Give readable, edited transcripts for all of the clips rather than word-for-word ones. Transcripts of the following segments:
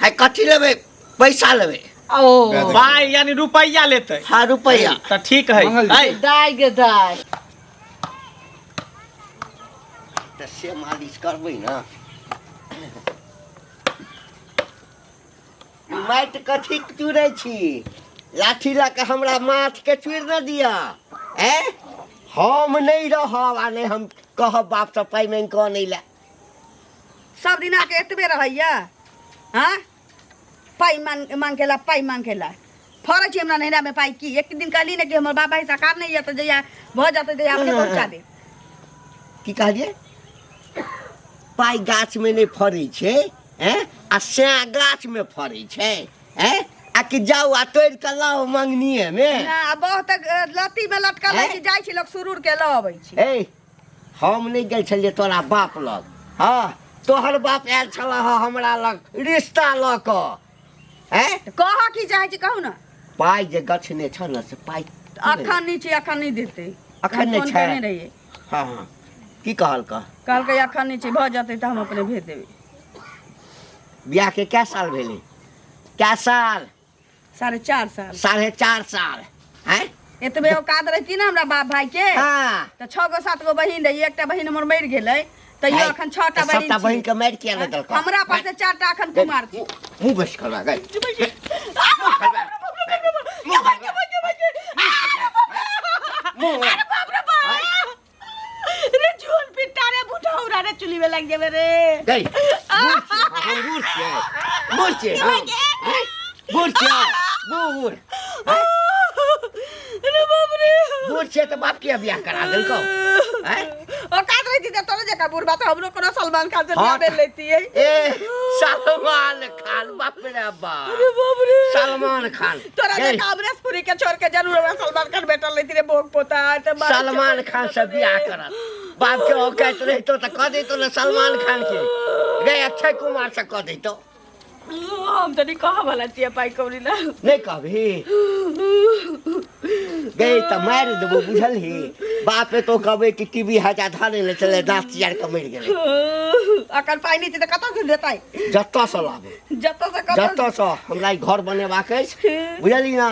है कथी लेबै पैसा लेबै ओ पाइ यानी रुपैआ लेतै हाँ रुपैआ तऽ ठीक है मंगल जी। है दाय गे दाय तऽ से मालिश करबै ने ई माटि कथी चूरै छी लाठी लऽ कऽ हमरा माथके चूरि न दिअ ऐ हम नहि रहब आ नहि हम कहब बापसँ पाइ माङि कऽ अनै लए सब दिना के एतबे रहैया हाँ पाइ मांग मांगेला पाइ मांगेला फड़ै छी हमरा नैहरा में पाइ की एक दिन कहली ने कि हमर बाबा ही साकार नहीं है तो जहिया भऽ जेतै तहिया अपने पहुँचा दे की कहलियै पाइ गाछमे नहि फड़ै छै ऐं आ सएह गाछमे फड़ै छै ऐं आ कि जाउ आ तोड़ि कऽ लाउ मङ्गनीएमे ना बहुत लत्ती में लटकल है कि जाइ छी लोग सुरूर के लऽ अबै छी ए हम नहि गेल छलियै तोरा बाप लग हँ तोहर बाप आयल छलह हँ हमरा लग रिश्ता लऽ कऽ ऐं कहऽ की चाहै छी कहू ने पाइ जे गछने छह ने से पाइ अखन नहि छै अखन नहि देतै अखन नहि हम फोन छै? केने रहियै हँ हँ की कहलकऽ कहलकै अखन नहि छै भऽ जेतै तऽ हम अपने भेज देबै बियाहके कए साल भेलै कए साल 4.5 साल 4.5 साल आँय एतबे औकात रहती ने हमरा बाप भाई के हाँ तऽ 6 गो 7 गो बहिन रही एकटा बहिन हमर मरि गेलै तैयो है, अखन 6टा तऽ बहिन सबटा छी। बहिन के मारि किया नहि देलकौ हमरा पास से 4टा अखन कुमार छी मुँह बस करबा गई अरे बाप रे बाप रे झूल पिट्टा रे बुढ़ौरा रे चुली में लग जेबे रे गई हम बूढ़ छियै बूढ़ छियै हम आँय? बूढ़ छियै बूढ़ रे बाप रे बूढ़ छियै तऽ बाप किया बियाह करा देलकौ आँय? औकात रही थी तोरे जका बुढ़बा तो हमरो कोनो सलमान खान से हाँ बियाह तऽ- ले लेती है ए सलमान खान बाप रे बाप अरे बाप रे सलमान खान तोरा गई, जका अमरीश पुरी के छोड़ के जरूर हमरा सलमान खान भेटल लेती रे भोग पोता त मारे सलमान खान से बियाह करत बाप के औकात रहितो तऽ कऽ दैतो ने सलमान खान के रे अक्षय कुमार से कऽ दैतो हम तऽ नहीं कहऽ वाला छियै पाइ कौड़ी ला नहि कहबही गई तऽ मारि देबो बुझलही बाप तो कहबै कि टीवी हजा धरे ले चले दाँत चियार के मरि गेलै अखन पाइ नहि छै तऽ कतऽ से देतै जतऽ से लाबू जतऽ से कतऽ जतऽ से हमरा ई घर बनेबाक अछि बुझलही ना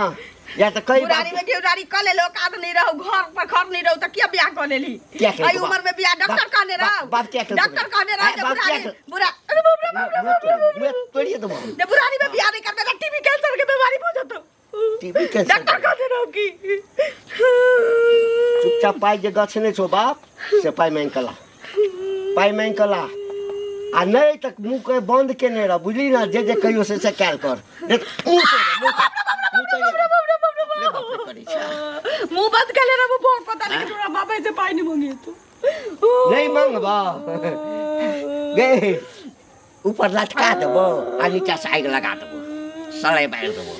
या तऽ कई बुढ़ारी में घेउरारी कऽ लेलो औकात नहीं रहू घर पर घर नहीं रहू तऽ किया बियाह कऽ लेली किया केलको एहि बाप? उम्र में बियाह डॉक्टर बाप- कहने रहू बाप किया केलको? डॉक्टर कहने रहू आँय, जे बाप किया बुढ़ारी केलको? बुढ़ा अरे बाप रे बाप रे बाप रे बाप रे। तोड़िए देबो हम। जे बुढ़ारी में बियाह नहीं करबे तऽ टीबी कैंसर के बीमारी भऽ जेतौ टीबी कैंसर डॉक्टर कहने रहू की चुपचाप पाइ जे गछने छौ बाप से पाइ मांगि कऽ ला पाइ मांगि कऽ ला आ नहि तऽ मुँहके बन्द केने रह बुझली ने जे जे कहियो से से कयल कर नहि तऽ मुँह तोड़ि दे, मुँह तोड़ि दे, मुँह तोड़ि दे। अपने बाप रे करै छै मुंह बंद कर ले रहा बहुत पता नहीं तोरा बाबा से पाई नहीं मांगे तू नहि मंगबा गे ऊपर लटका देबो आ नीचा से आगि लगा देबो सड़े बारि देबो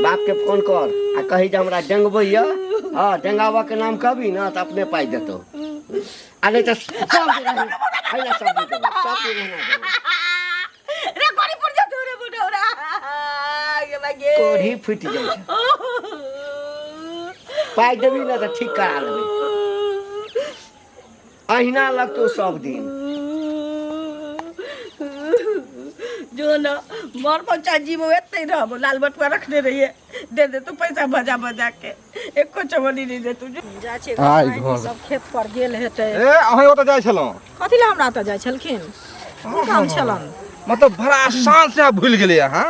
बापके फोन कर आ कही जे हमरा डेंगबै यऽ हँ डेंगाबऽके नाम कहबी ने तऽ अपने पाइ देतौ आ नहि तऽ सब दिन एहिना सब दिन देबो सब दिन एहिना देबो रे कोरी पुर जतौ रे बुढ़ौरा गे भाई कोढ़ी फूटि जाइ छै पाइ देबी ने तऽ ठीक करा लेबै अहिना लगतौ सब दिन जो न मर पहुँचा जीवो एते रहबो लाल बटुआ रखने रहिए दे दे तू पैसा बजा बजा के एको चवनी नहीं दे तू जाइ छियै आइ भाइजी घर। सब खेत पर गेल हेतै ए अहाँ ओतऽ जाइ छलहुँ कथी लए हमरा ओतऽ जाइ छलखिन कोन काम छलनि मतलब बड़ा आसान से अहाँ भूलि गेलियै अहाँ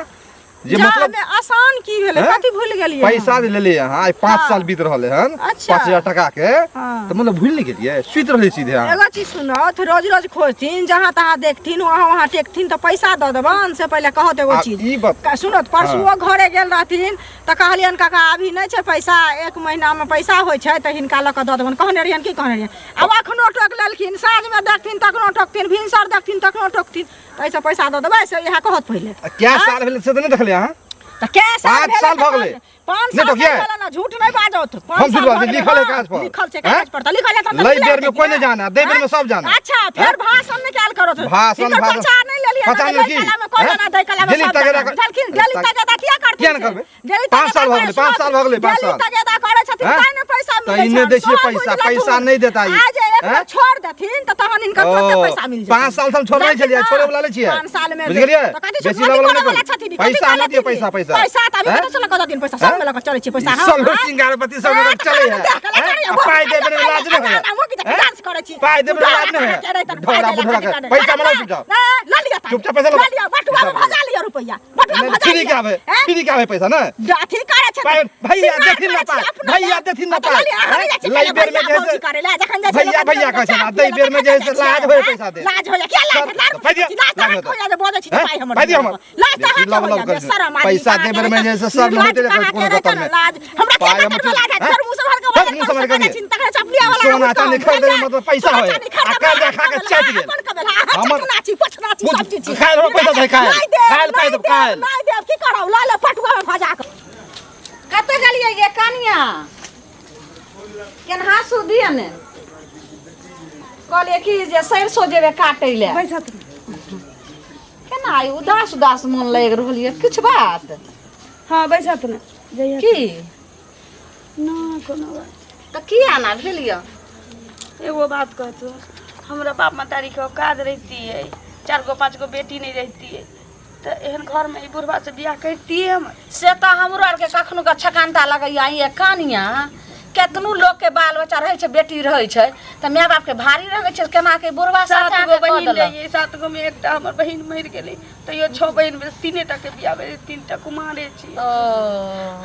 जे जा मतलब मे आसान की भेलै हैं? कथी भूलि गेलियै पैसा जे लेलियै अहाँ आइ 5 हाँ। साल बीत रहल हन अच्छा। 5000 टका के हाँ। तऽ मतलब भूलि नहि गेलियै सुति रहलियै सीधे अहाँ एगो चीज सुनत रोज रोज खोजथिन जहाँ तहाँ देखथिन वहाँ वहाँ टेकथिन तऽ पैसा दऽ देबनि से पहिले कहत एगो आब चीज ई बात सुनत परसुओ घरे गेल रहथिन तऽ कहलियनि काका अभी नहि छै पैसा एक महीनामे पैसा होइ छै तऽ हिनका लऽ कऽ दऽ देबनि कहने रहियनि की कहने रहियनि आब अखनो टोकि लेलखिन साँझमे देखथिन तखनो टोकथिन भिनसर देखथिन तखनो टोकथिन तऽ एहिसँ पैसा दऽ देबै से इएह कहत पहिले आ कै साल भेलै से तऽ नहि देखलियै अहाँ तऽ कै साल पाँच भेलै साल भऽ तऽ गेलै। पाँच नहि साल टोकियै? नहि भेलै ने झूठ नहि बाजत पाँच हम झूठ साल बाजै, भऽ गेलै, लिखल है हँ, कागज पर। लिखल छै हैं? कागज पर तऽ लिखल है तऽ लै लिखले बेर में हेतै कोई कि नहीं जाना, दै बेर में सब जाना। अच्छा फेर भाषण नहि कयल करत भाषण, हिनकर भाषण। प्रचार नहि लेलियनि छियै पहचान दै की? कला में कोना हैं? ना दै कला में डेली सब तगेदा जगह। बुझलखिन डेली तगेदा किया करथिन किया ने से? करबै? डेली पाँच साल भऽ तगेदा गेलै, 5 साल भऽ गेलै, 5 डेली साल। तगेदा करै छथिन हैं? तैं ने पैसा तऽ मिलै ई नहि छनि। दै छियै सब पैसा, बुझलथुन। पैसा नहि देता ई। आ जे एक बेर हैं? छोड़ देथिन तऽ तहन हिनकर तुरते ओ, पैसा मिल जेतै। 5 साल से हम छोड़ने छलियै, छोड़े वाला नहि छियै। 5 साल में बुझि गेलियै? तऽ कथी बेसी कथी लबला करऽ नहि वाला करू। छथिन? कथी पैसा नहि दियौ, करऽ पैसा, पैसा। पैसा तऽ अभी हैं? कतऽ से लऽ कऽ दऽ दिन पैसा? सब में लऽ कऽ चलै छियै पैसा, हँ, सब हँ? सिंगार पति सब लऽ कऽ चलै है। हैं? आ पाइ देबै में लाज नहि होइए। हैं? डांस करै छी। पाइ देबै में लाज नहि होइए। ढोरा बुढ़ा के। पैसा मनाउ चुपचाप। लऽ लिअ ताली। चुपचाप पैसा लऽ लऽ लिअ, बटुआ में भजा लिअ रुपैआ। बटुआ में नहि, भजा फ्री के लिअ। आबै, हैं? फ्री के आबै पैसा ने। अथी करै छथिन। पाइ भैया सिंगार देथिन ना करै छी पाइ, अपना भैया लए। देथिन ना तऽ पाइ। लऽ लिअ, अहाँ नहि जाइ छी लै पहिले बेर में भैया जे है भौजी से- करै लए, जखन जाइ छै भैया लोक भैया कहै छै चाह ना, दै पियै बेर में जे है से तखन लाज जाइ होय छै, पैसा दे। लाज होइए, किया लाज होयत? लाज पाइ दिअ, लाज तऽ लाज अहाँके होइए जे बजै छी तऽ हैं? पाइ हमर पाइ दिअ हमर। लाज तऽ बेसी अहाँके लब लब होइए, करै छै। बेशरम आदमी पैसा अहाँके दे बेर में जे है से सब निर्लाज होइते रहै अहाँके कोनो रहै गतर में। लाज। हमरा पाइ किया हमर गतर में लाज हैत? हैं? फेर मुँह सम्हारि कऽ फेर बजल मुँह करू, सम्हारि कऽ से दिअ। चिन्ता करै छै, अपने वाला सोना हम चांदी कहब, खरीदै में मतलब पैसा सोना होय। चांदी खरीदब, आ कर्जा खा के अहाँ चटि गेल। अपन कमेल, अहाँ हमर- चचना छी, पचना छी, सब चीज छी। खायल हो पैसा छै, खायल। नहि देब, खायल पाइ नहि देब, खायल। देब, नहि देब, की करब? लऽ ले पटुआ में भजा कऽ। कतऽ गेलियै गे कनिया? केनहा सुदिए ने कहलियै कि जे सरिसो जेबै काटै लए। बैसत। केना आइ उदास उदास मोन लागि रहल यऽ, किछु बात? हँ, बैसत ने जइया। की? ना, कोनो बात। तऽ की आना भेल यऽ? एगो बात कहतू, हमरा बाप महतारीके औकात रहितियै, चारि गो पाँच गो बेटी नहि रहितियै तऽ एहन घरमे ई बुढ़बा से बियाह करितियै हम? से तऽ हमरो आरके कखनो के छकानता लगैया ये कनिया। केतनो लोकके बाल बच्चा रहै छै, बेटी रहै छै, तऽ माय बापके भारी रहै छै। केना के बुढ़वा सात साथ गो बहिन रहियै, सात गो में एकटा हमर बहिन मरि गेलै, तैयो छओ बहिन मे तीने टा के बियाह भेलै, तीन टा कुमारे छी। ओ।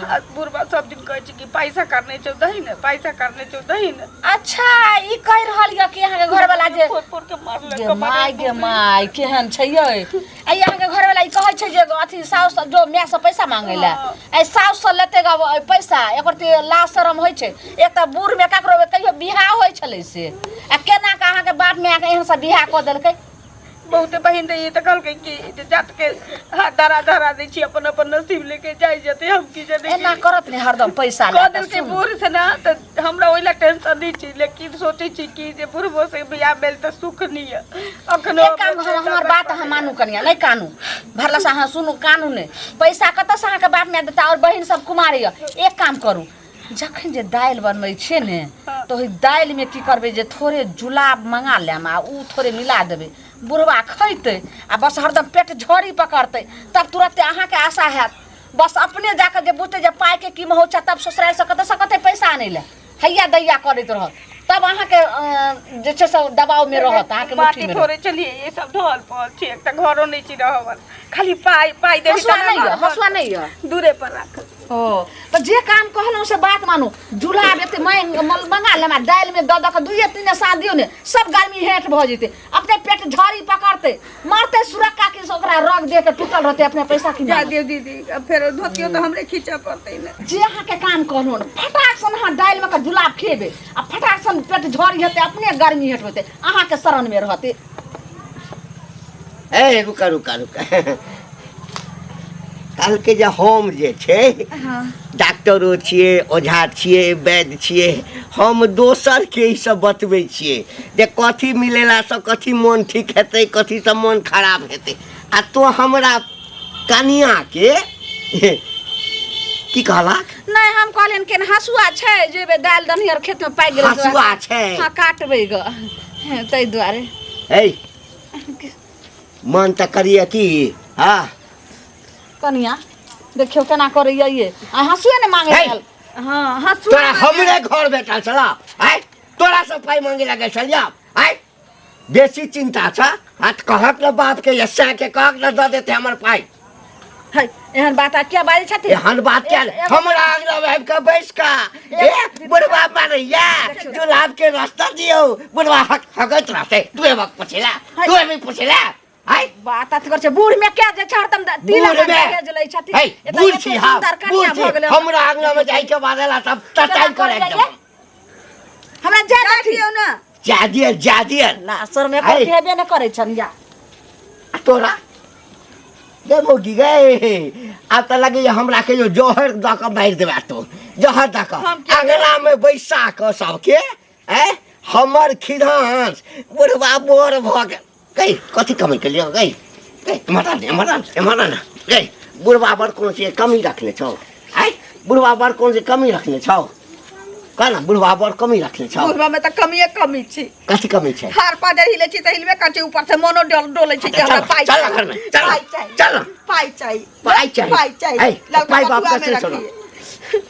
आ बुढ़बा सब दिन कहै छै कि पैसा करने छौ दही ने, पैसा करने छौ दही ने। अच्छा, ई कहि रहल यऽ कि अहाँके घरवाला जे फोड़ फोड़ के मारलक। गे माय, गे माय, केहन छै यै? आ ई अहाँके घरवाला ई कहै छै जे अथी साउस जो माय से पैसा मांगे लए, आ साउस से लेतै ग पैसा? एकर ते लाज शरम होइ छै? एक तऽ बूढ़ में ककरो कहियो बियाह होइ छलै से, आ केना के अहाँके बाप माय के एहन से बियाह कऽ देलकै? बहुते बहिन रहियै तऽ कहलकै कि जे जात के हाथ धरा धरा दै छी, अपन अपन नसीब लेके जाइ जेतै, हम की जाने। एना करत ने हरदम पैसा कह लए कऽ, देलकै सुन। बूढ़ से ना तऽ हमरा ओहि ला टेंशन नहि छै, लेकिन सोचै छी कि जे बुढ़बो से बियाह भेल तऽ सुख नहि यऽ अखनो। एक काम, हमर बात अहाँ मानू कनिया, नहि कानू भरला से। अहाँ सुनू, कानू नहि। पैसा कतऽसँ अहाँके बाप माय देता? आओर बहिन सब कुमारी यऽ। एक काम करू, जखन जे दालि बनबै छियै ने, तऽ ओहि दालिमे की करबै जे थोड़े जुलाब मंगा लेम आ ओ थोड़े मिला देबै। बुढ़वा खैतै आ बस हरदम पेट झड़ी पकड़तै, तब तुरते अहाँके आशा हैत। बस अपने जाकऽ जे बुझतै जे पाइके की महौ छै, तब ससुरारिसँ कतऽसँ कते पैसा आनै लए हैया दैया करैत रहत। तब अहाँके जे छै से दबावमे रहत, अहाँके माटी मुट्ठीमे रहत। थोड़े चलिए, ये सब ढल पल छी, एकटा घरो नहि छी रहल, खाली पाइ पाइ देबी। हँसुआ नहि यऽ? हँसुआ नहि यऽ? दूरे पर राखल। ओ तऽ जे काम कहलहुँ से बात मानू। जुलाब एते मांगि मंगा लेम आ दालिमे दऽ दऽ कऽ दुइए तीने साँझ दियौ ने, सब गर्मी हेठ भऽ जेतै। अपने पेट झड़ी पकड़तै, मारतै सुरक्का की से ओकरा रग दे के टूटल रहतै। अपने पैसा की जा मांगत? दियौ दीदी, अब फेर धोतियो तऽ हमरे खींचऽ पड़तै ने। जे अहाँके काम कहलहुँ ने, फटाक सन अहाँ दालिमे के जुलाब खेबै आ फटाक सन पेट झड़ी हेतै, अपने गर्मी हेठ होतै, अहाँके शरणमे रहतै। ए, रुका रुका रुका। कहलकै जे हम जे छै डॉक्टरो छियै, ओझा छियै, वैद्य छियै। हम दोसरके ई सब बतबै छियै जे कथी मिलेलासँ कथी मोन ठीक हेतै, कथीसँ मोन खराब हेतै, आ तो हमरा कनियाँके की कहलक? नहि, हम कहलियनि केन हँसुआ छै, जेबै दालि दनिहर खेतमे पाकि गेलै। हँसुआ छै? हँ, काटबै ग ताहि दुआरे। है, मन तऽ करिए की? हँ। कनिया, देखियौ केना करैया ये, आ हँसुए ने मांगे हे! आयल। हँ, हँसुआ। तोरा हमरे घर भेटल छल? आय तोरा से पाइ मांगे लगल छलिया? आय बेसी चिंता छ? आ तऽ कहक ने बाप के या सै के कहक ने, दऽ देते हमर पाइ। है, एहन बात आ किया बाजै छथिन? एहन बात क्या? हमरा अगला आबि कऽ बैस कऽ ए बुढ़वा मारैया, जुलाब के रास्ता दियौ, बुढ़वा हक हगैत रहतै। तू एबक पुछेला? तू एबी पुछेला? आय बात अथी करै छै, बूढ़ में के जे छै हरदम तिलक बूढ़ में? दहेज लै छथिन। है, एतऽ बूढ़ एते छी हम, सुन्दर बूढ़ कनिया छी। भऽ गेलै। हमरा अंगना में जाय के बाद एला तब तटाइ केना करे। करैया ये? हमरा जा जा देथिन। दियौ ने। जा दियल, जा दियल। लासर में है। हेबे ने करै छन या। आ तोरा गे मौगी गे, आब तऽ लगैया हमरा के जो जहर दऽ कऽ मारि देबा तो, जहर दऽ कऽ। हम किया? अंगना में बैसा कऽ सबके ऐ हमर खिधांस बुढ़वा बोर भऽ गेल। गई, कथी कमाइ के लिअ? गई, गे एम्हर आ ने, एम्हर आ ने, एम्हर आ ने। गे बुढ़बा बड़ कोनो चीज कमी रखने छौ आइ बुढ़बा बड़ कोनो चीज कमी रखने छौ कह ने बुढ़बा बड़ कमी रखने छौ बुढ़बा में तऽ कमिए कमी छी कथी कमी छै हार पाजर हिले छी तऽ हिलबे करै छै ऊपर से मोनो डोल डोलै छै कि हमरा पाइ चल घर में चल पाइ चाही चल पाइ चाही पाइ चाही पाइ चाही ऐ, ललका पाइ बाप बटुआ में कसे छलो रखिए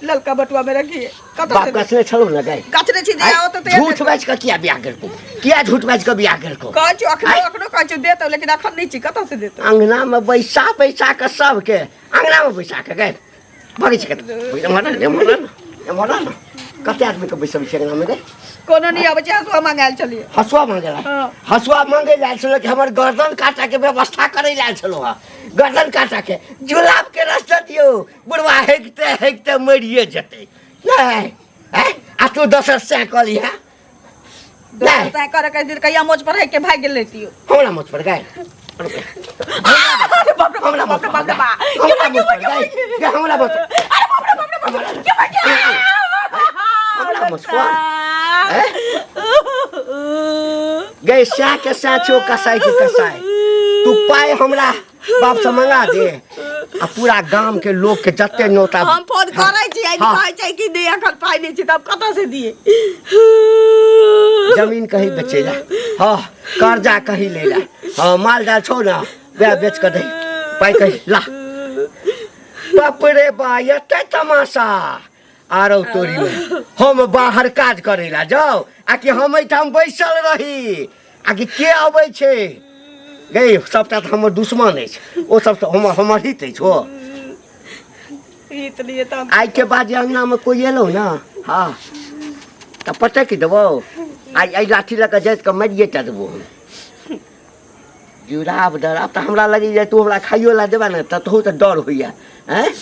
ललका बटुआ में रखिए कतऽ बाप से कसने छलो ने गए गछने छी जे आओ तऽ झूठ बाजि कऽ किया बियाह केलको किया झूठ बाजि कऽ बियाह केलको कहै छी अखनो आइ। अखनो कहै छी देतौ लेकिन अखन नहि छी कतऽ से देतौ अंगना में बैसा बैसा कऽ सबके अंगना में बैसा कऽ गए भगै छै कतऽ एम्हर आ ने, एम्हर आ ने, एम्हर आ ने। कते आदमी के बैसबै छै अंगना में गे कोनो नहि अबै छै हँसुआ मंगायल छलियै हसुआ मांगे ला हाँ। हसुआ मांगे लायल छलो कि हमर गर्दन काटा के व्यवस्था करे लायल छलो हा गर्दन काटा के जुलाब के रास्ता दियो बुढ़वा हेकते हेकते मरिए जेतै नहीं हैं आ तू दोसर से कऽ लिहा दोसर तैं करे के दिन कहिया मोच पर के भाग गेल लेतियो हमरा मुझ पर गए अरे बाप रे हमरा बाप रे बाप रे बाप हमरा मुझ पर गए गे हमरा मुझ अरे बाप रे बाप रे बाप रे के भाग गेल हमरा मुझ पर हैं? गए सै के सै छो कसाई के कसाई तू पाई हमरा बाप से मंगा दे आ पूरा गाम के लोग के जते नोता हम फोन करै छी आई हाँ। कहै छै कि नहि एखन पाइ नहि छै तब कतऽ से दिए जमीन कहीं बेचे ला हाँ कर्जा कहीं ले ला हाँ माल जाल छौ ना वएह बेच कऽ दे पाइ कहीं ला बाप रे बा एते तमाशा आरो तोरी में हम बाहर काज करे ला जाओ आ कि हम एहिठाम बैसल रही आ कि के अबै छै गई सबटा तऽ हमर दुश्मन अछि ओ सब तऽ हमर हमर हित अछि हो हित लिए तऽ आइ के बाद जे अङ्गनामे कोइ एलौ ने हँ तऽ पटकि देबौ आइ एहि लाठी लऽ कऽ जाइत कऽ मारिए टा देबौ हम जुड़ाब डराब तऽ हमरा लगैए तू हमरा खाइयो ला देबा ने तऽ तोहू तऽ डर होइए आँय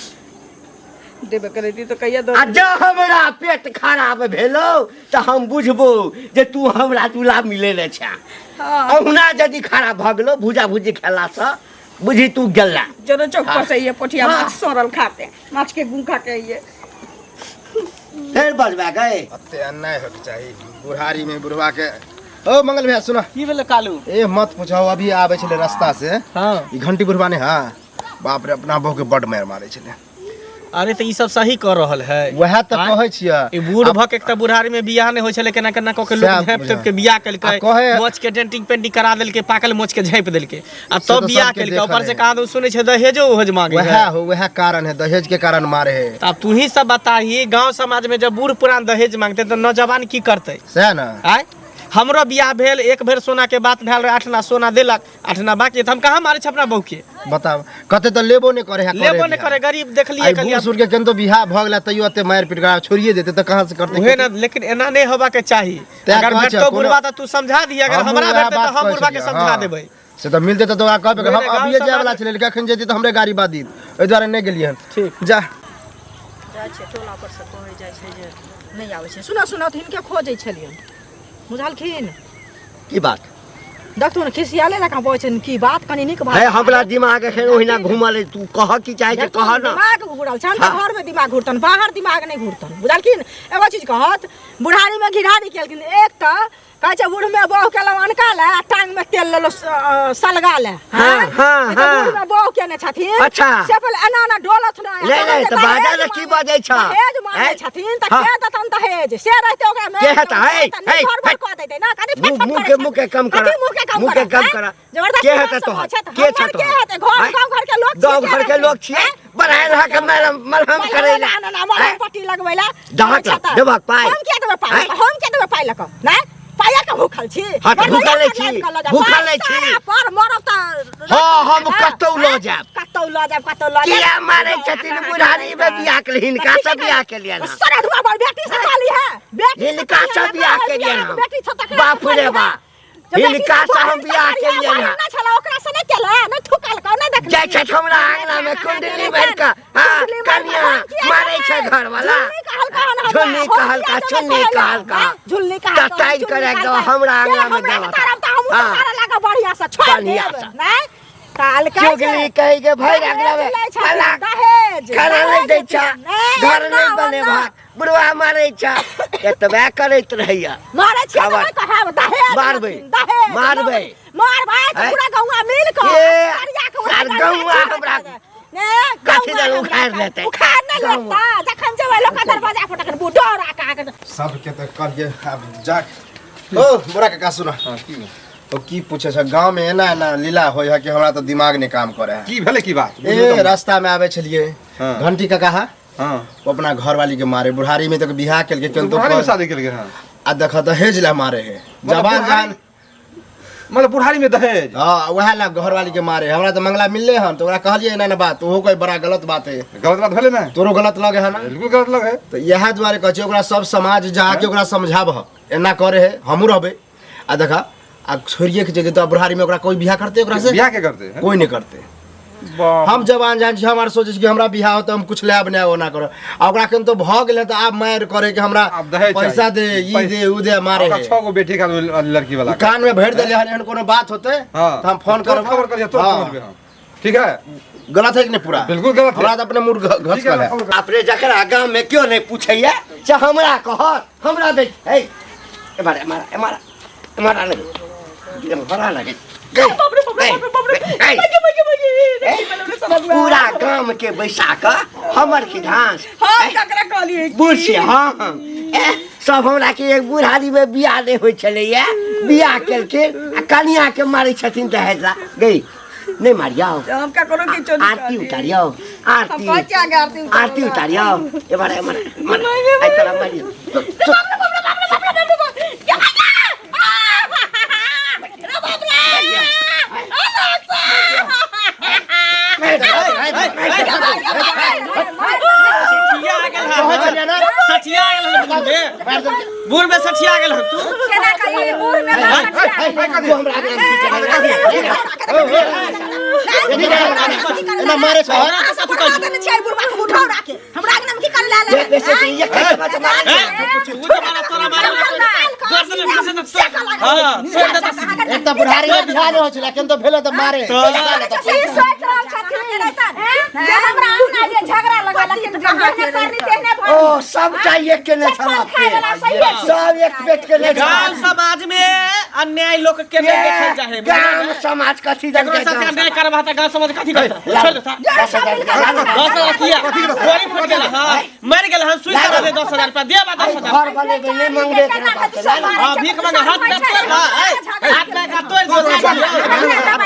देबे करै तऽ कहिया आ जँ हमरा पेट खराब भेलौ तऽ हम बुझबौ जे तू हमरा चूल्हा मिलेने छे हाँ अहुना यदि खराब भऽ गेलौ भूजा भूजी खेलासँ बुझी तू गेला जनो चौक पर से ये पोठिया हाँ। माछ सड़ल खाते माछ के गू खा के ये फेर बजबा गए अते अन्याय होके चाही बुढ़ारी में बुढ़वा के ओ मंगल भैया सुना की भेलै कालू ए मत पूछो अभी आबै छलै रास्ता से हाँ ई घंटी बुढ़वा ने हाँ बाप रे अपना बहू के बड मारि मारै छलै अरे तऽ ई सब सही कऽ रहल है वएह तऽ आँय? कहै छियै ई बूढ़ भऽ के एक तऽ बुढ़ारी में बियाह नहि होइ छलै केना केना कऽ के लोक सएह झाँपि बुझा। तोपि के बियाह केलकै आ कहै- मोछ के डेंटिंग पेंटिंग करा देलकै पाकल मोछ के झाँपि देलकै आ से तब तऽ बियाह सबके केलकै देखल ऊपर से है। कहाँ दन सुनै छै दहेजो उहेज मांगे वएह है हो वएह कारण है दहेज के कारण मारे है तऽ आब तू ही सब बताही गांव समाज में जब बूढ़ पुरान दहेज मांगते तऽ नौजवान की करतै सएह ने आय हमरो बियाह भेल एक भरि सोना के बात भेल रहे 8 आना सोना देलक 8 आना बाकी तऽ हम कहाँ मारै छी अपना बहू के बताब कते तऽ लेबो नहि करे है करे लेबो नहि बियाह। करे गरीब देखलिए आइ कहलिए बूढ़ सूढ़ के केहन बियाह भऽ गेला तैयो एते मारि पीट कऽ छोड़िए देते तऽ कहाँ से करते उहे ना लेकिन एना नहि होबा के चाही तैं अगर कहै छियै, भेटतो कोनो- बुढ़वा तऽ तू समझा दिही अगर हमहूँ हमरा वएह भेटतै बात तऽ हम कहै बुढ़वा के छलियै, समझा हँ। देबै से तऽ मिलतै तऽ तोरा कहबे उहे हम ने, गाँव अभिये जाय वाला समाज- छलियै लेकिन अखन जैती तऽ हमरे गाड़ी बाधित ओहि दुआरे नहि गेलियै हन ठीक। जा जाइ छै टोला पर से कहै जाइ छै जे नहि आबै छै सुनऽ सुनऽ तऽ हिनके खोजै छलियनि बुझलखिन की बात देखथुन खिसियाले जकाँ बजै छथिन की बात कनि नीक है भाषा हमरा दिमाग एखन ओहिना घूमल है तू कह की चाहे छै कह ना दिमाग घुरल छनि तऽ हाँ। घरमे दिमाग घुरतनि बाहर दिमाग नहि घुरतनि बुझलखिन एगो चीज कहत बुढ़ारीमे घिढ़ारी केलखिन एक तऽ कहै छै बूढ़मे बहू केलहुँ अनका लए आ टांगमे तेल लेलहुँ सलगा लए हाँ, हाँ, ई तऽ हाँ। बूढ़मे बहू केने छथिन अच्छा। से पहिले एना एना डोलत नहि नहि, नहि, तऽ बाजऽ ने की बजै छह? दहेज मांगै हैं? छथिन तऽ हाँ। के देतन दहेज से रहतै ओकरा के हेतै? हे, तऽ हे, घर हे। कऽ देतै ना कनि मुँह- फटफट मुँह करै के- छथिन। मुँह के कम करऽ। कथी मुँह के कम मुँह के करऽ, कम हैं? करऽ। जबरदस्ती के हेतै बात सब तोहर? होइ छै तऽ के हमर छौ के तोहर? हेतै घर हैं? गाँव घर के लोक गाँव घर के लोक छियै बढ़ायल हा के मलहम मलहम करै ला ना ना मलहम पट्टी लगबै ला दहक अच्छा तऽ। देबहक पाइ? हम किया देबै पाइ हैं? हम किया देबै पाइ लऽ कऽ नहि पाइया के भूखल छी हाँ तऽ मरबै भूखल या छी, कऽ लऽ जायब। भूखल पाइ छी। सारा पर मरब तऽ हाँ, हम कतौ लऽ जायब। कतौ लऽ जायब कतौ लऽ जायब किया मारै छथिन बुढ़ारी में बियाह के हिनका से बियाह के लिए ना सारा धुआ पर बेटी से कहली है बेटी से हिनका कहली से है, बियाह के लिए ना बेटी छौ तकरा बाप से रे कहली बा है। जब बेटी हिनका से से हम बहिन बियाह से के लिए बहिन ना ना छला ओकरा से नहीं केला नहीं थुकल का नहीं देखली जाइ छथि हमरा आंगना में कुंडली भरि कऽ हाँ कनिया मारै छै घरवाला झुन्नी कहलका चुन्नी कहलका झुल्ली कहलका ततारि करे एकदम हमरा आंगना में देलक। हाँ हाँ। लगा बढ़िया से छोड़ बढ़िया देब से। नहीं काल का चुगली कहि के भरि आंगना में फला दहेज खाना नहि दै छ नहि, घर नहि ओना, बनेबा ओना। बुढ़वा मारै छ एतबे करैत रहैया मारै छियै तऽ खबर। नहि कहब दहेज मारबै। रहथिन, दहेज मारबै। मारबै तऽ हैं? पूरा गौआ मिल कऽ ए, सरिया कऽ सार गौआ हमरा ने कथी गौआ दल हमरा उखाड़ि लेतै? उखाड़ नहि लेता जखन जेबै लोक दरवाजा पर तखन डरा के आके सबके तऽ कहलियै आब जा ओ बुढ़ा काका सुन ओ की पूछे छ गाँव में एना एना लीला होय है कि हमरा तऽ दिमाग नहि काम करे है की भेलै की बात ए रास्ता में आवे छलिए हाँ। घंटी काका हा हाँ ओ अपना घरवाली के मारे बुढ़ारी में तक बियाह केलकै केन तो बुढ़ारी में शादी केलकै हँ आ देख दहेज ला मारे है मतलब जवान बुढ़ारी- जान मतलब बुढ़ारी में दहेज हाँ वएह ला घरवाली के मारे हमरा तऽ मंगला मिलले हन तऽ ओकरा कहलियै एना एना बात ओहो कोई बड़ा गलत बात है गलत बात भेलै ने तोरो गलत लगे है ना बिल्कुल गलत लगे तऽ इएह दुआरे कहै छियै ओकरा सब समाज जाके ओकरा समझाबह एना करे है हमहूँ रहबै आ देखा आ छोड़िए के चलि जेतौ बुढ़ारी में ओकरा कोई बियाह करते ओकरा से बियाह के करते हैं कोई नहीं करते बाप हम जवान जान छी हमार सोचै छी कि हमरा बियाह हो तऽ हम कुछ लायब नहि ओना करब आ ओकरा केन तो भऽ गेलै तऽ आब मारि करे कि हमरा आब दहेज चाही। पैसा दे ई दे ऊ दे मारे ओकरा है छह गो बेटी का लड़की वाला के। कान में भरि देले हन एहन कोनो बात होते हाँ तऽ हम फोन तुरंत करब खबर करिए तुरंत हाँ। पहुंचबे हम ठीक है गलत है कि नहीं पूरा बिल्कुल गलत है हमरा तऽ अपने मुड़ घस ठीक है कर है खबर कर। अपने जकरा गाम में क्यों नहीं पूछैया से हमरा कहत हमरा दे हे एमारा एमारा एमारा एमारा लगे एमारा लगे पूरा गाम के बैसा कऽ हमर खिधांस हम ककरा कहलियै बूढ़ छी हाँ हाँ ए सब हमरा के एक बुढ़ारी में बियाह नहि होइ छलैया बियाह केलखिन आ कनिया के मारै छथिन दहेज ला गई नहि मारियौ हम ककरो किछो नहि आरती कहलियै। उतारियौ हम आरती कहै छियै अहाँके आरती उतारू। आरती उतारियौ एम्हर एम्हर एम्हर आइ तोरा मारियौ सठिया गेल हन सठिया गेल हन बूढ़ में बूढ़ में सठिया गेल हन तू केना कहियै बूढ़ में एना मारे छ तोरा के कथी कहै छी छै बुढ़बा के उठाओ राखे हमरा अंगना में की करे ला बे- बेसे के ये खै के मारे तू जमाना तोरा मारे गर्दन में घुसे त हां छोड़ दे त एक तऽ बुढ़ारी में बियाह नहि होइ छलै केन तो भेलै तऽ मारे ई सोच रहल छथिन जे हमरा अंगना जे झगड़ा लगल लेकिन जेहने करनी तेहने भरनी ओ सबटा एक केने छल खाय वाला सही है सब एक पेट केने गांव छल समाज में अन्याय लोग के नहीं देखल जाहे गाम समाज कथी केकरो साथे अन्याय करबा त गांव समाज कथी करता छोड़ दे 10,000 किया गोली फट गेल हां मर गेल हन सुई सरा दे 10,000 रुपया दे बा 10,000 घर बनेबै नहि मंगबे केना बात हां भीख मांगे हाथ में तोड़ बा ए हाथ में का तोड़ दो अब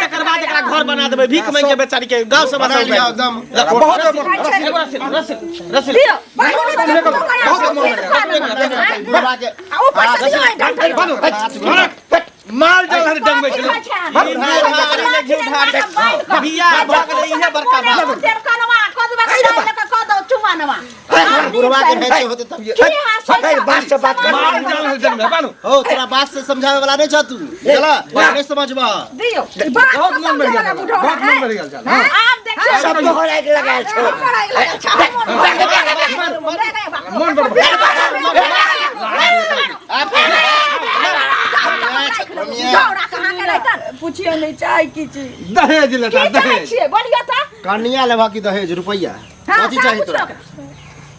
तकर बाद एकरा घर बना देबै भीख मांग के बेचारी के गांव समाज बना लिया एकदम बहुत एगो रसीद रसीद रसीद दियो बुढ़ा के ऊपर से दियो माल जाल हर डंगबै छलै बिया भऽ गेलै इहे बड़का बात बुढ़वा के भेजे होते तब ये बात से बात कर माल जाल हर डंगबै बानू हो तोरा बात से समझावे वाला नहीं छ तू चला नहीं समझबा बहुत मन बढ़ गेल बहुत मन बढ़ गेल चल हां सब तोहर आगि लगायल छौ मन बढ़ पुछियो नहि चाही किछु दहेज लेता दहेज बोलियो तऽ कन्या लेबा की दहेज रुपैया हाँ, कथी चाही सब तोरा कुछ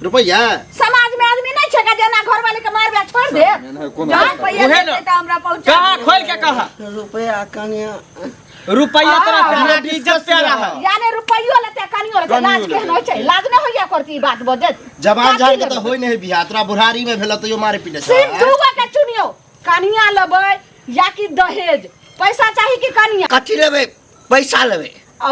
रुपैया समाज में आदमी नहीं छै जेना घरवाली के मारबे छोड़ दे जहाँ पैसा उहे न। देतै तऽ हमरा पहुँचा कहा खोल के कहा रुपया कन्या रुपया तोरा प्यारा की इज्जत प्यारा है यानी रुपैयो लेते कनियो लेते लाज केहन होइ छै लाज नहि होइया करती ई बात बजत जवान जान के तऽ होय नहीं बियाह तोरा बुढ़ारी में भेल तैयो मारे पीटे सिर्फ दूगो के चुनियो कनिया लेबै या कि दहेज पैसा चाही कि कनिया कथी लेबै पैसा लेबै ओ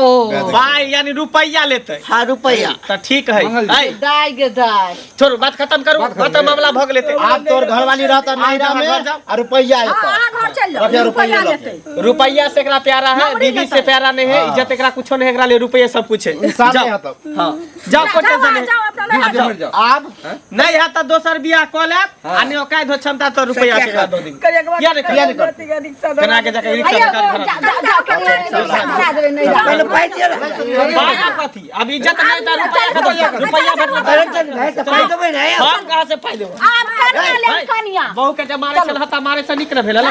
भाई यानी रुपया लेते हाँ रुपया तऽ ठीक है मंगल ऐ दाय गे दाय छोड़ू बात खत्म करू बात खत्म खत्म मामला भऽ गेलै ते आब तोर घरवाली रहता नैरा में घर जाओ। आ रुपैया एतऽ अहाँ घर चलि जाउ रखिया रुपैया रुपैया लऽ के। लेतै रुपया से एकरा प्यारा है बीवी से प्यारा नहीं है इज्जत एकरा कुछो नहीं है, एकरा लिए रुपये सब कुछ है इंसान जाओ नहीं हतब हाँ जाओ कोई जाओ टेंशन अहाँ नहीं जाओ अपना नैहर मर जाओ आब नहीं है तो दोसर बियाह कऽ लेब आ नहीं औकात हो क्षमता तो रुपया से एकरा दऽ देंगे किया नहीं किया नहीं करतै? केना के जाके रिक्शा भैया में गाड़ी जा जा जा करा देबै नहि पहिले पाइ दिअ ने। भाड़ा कथी अब इज्जत नहीं तो रुपया खत्म रुपया अरे भेटल चल भाइ तऽ पाइ देबै ने हम कहाँ से पाइ देबै आब कनिया लेब कनिया बहू के जे मारे छल हता मारे से नीक न भेल चलू।